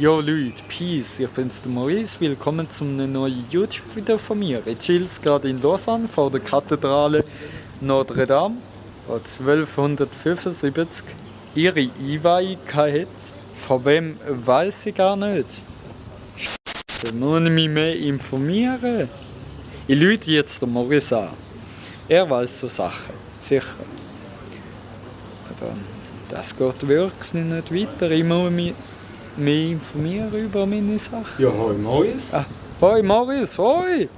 Jo Leute, Peace, ich bin's der Maurice, willkommen zu einem neuen YouTube-Video von mir. Ich chill's gerade in Lausanne vor der Kathedrale Notre Dame, die 1275 ihre Einweihung hatte. Von wem weiß ich gar nicht. Da muss ich mich mehr informieren. Ich rufe jetzt den Maurice an. Er weiß so Sachen, sicher. Aber das geht wirklich nicht weiter. Ich muss mich mehr informieren über meine Sachen. Ja, hoi Maurice. Hoi Maurice, hoi!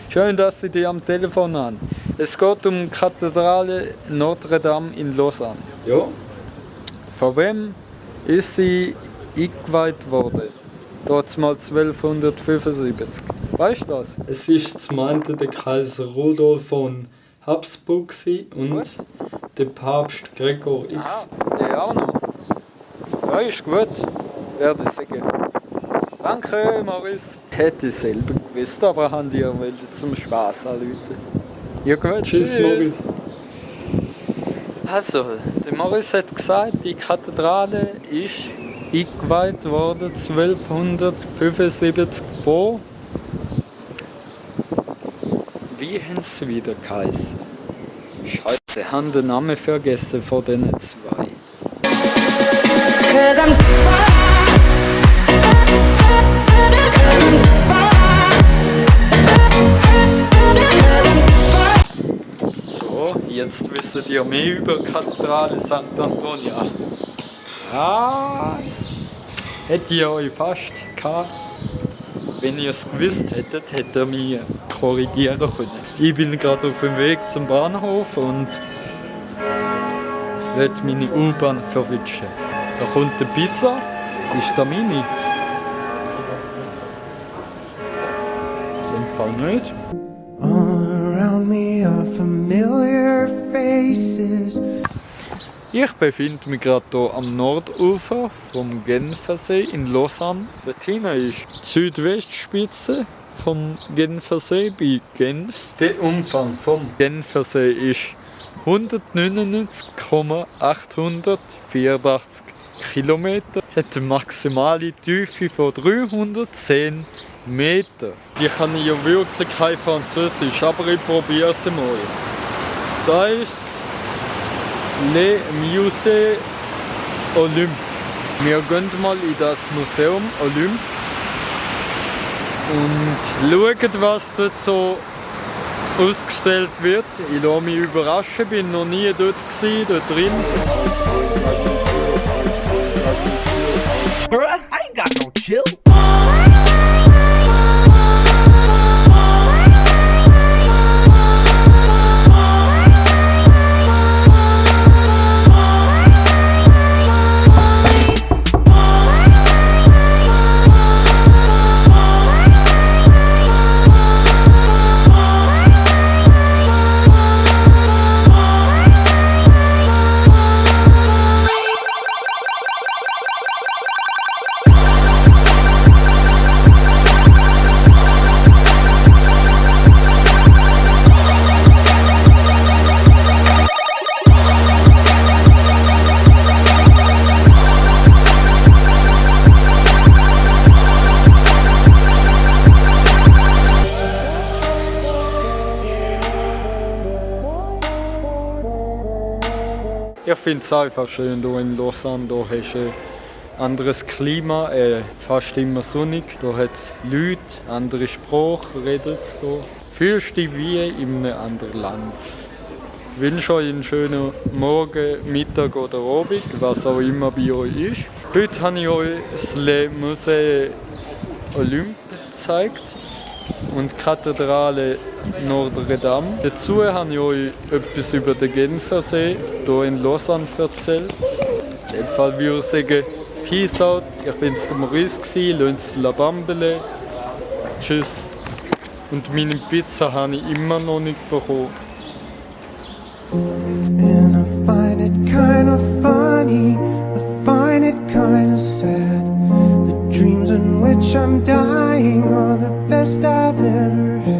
Schön, dass Sie dich am Telefon haben. Es geht um die Kathedrale Notre Dame in Lausanne. Ja. Von wem ist sie eingeweiht worden? Dort mal 1275. Weißt du das? Es ist zum einen der Kaiser Rudolf von Habsburg und der Papst Gregor X. Der auch noch. Ja, ist gut. Werde ich sagen. Danke, Maurice. Hätte ich selber gewusst, aber haben die ja zum Spaß anrufen. Ja gut, Tschüss Maurice. Also, der Maurice hat gesagt, die Kathedrale ist eingeweiht worden 1275 vor. Wie haben sie wieder geheißen? Scheiße, ich habe den Namen vergessen von diesen zwei. So, jetzt wisst ihr mehr über die Kathedrale St. Antonia. Hätte ich euch fast gehabt. Wenn ihr es gewusst hättet, hättet ihr mich korrigieren können. Ich bin gerade auf dem Weg zum Bahnhof und werde meine U-Bahn verwischen. Da kommt eine Pizza. Ist da meine? In dem Fall nicht. All around me are familiar faces. Ich befinde mich gerade hier am Nordufer vom Genfersee in Lausanne. Dort hinten ist die Südwestspitze vom Genfersee bei Genf. Der Umfang vom Genfersee ist 199,884 Kilometer. Hat eine maximale Tiefe von 310 Meter. Ich kann ja wirklich kein Französisch, aber ich probiere es mal. Da ist Le Musée Olympe. Wir gehen mal in das Museum Olympe und schauen, was dort so ausgestellt wird. Ich lasse mich überraschen, bin noch nie dort drin. Bruh, I ain't got no chill. Ich finde es einfach schön hier in Lausanne. Hier hast du ein anderes Klima, fast immer sonnig. Hier hat es Leute, andere Sprache, redet es hier. Fühlst du dich wie in einem anderen Land. Ich wünsche euch einen schönen Morgen, Mittag oder Abend, was auch immer bei euch ist. Heute habe ich euch das Le Musée Olympe gezeigt und die Kathedrale Notre Dame. Dazu habe ich euch etwas über den Genfersee hier in Lausanne erzählt. In dem Fall würde ich sagen, Peace out, ich bin der Maurice, Lunz La Bambele. Tschüss. Und meine Pizza habe ich immer noch nicht bekommen. And I find it kind of funny, I find it kind of sad. The dreams in which I'm dying are the best I've ever had.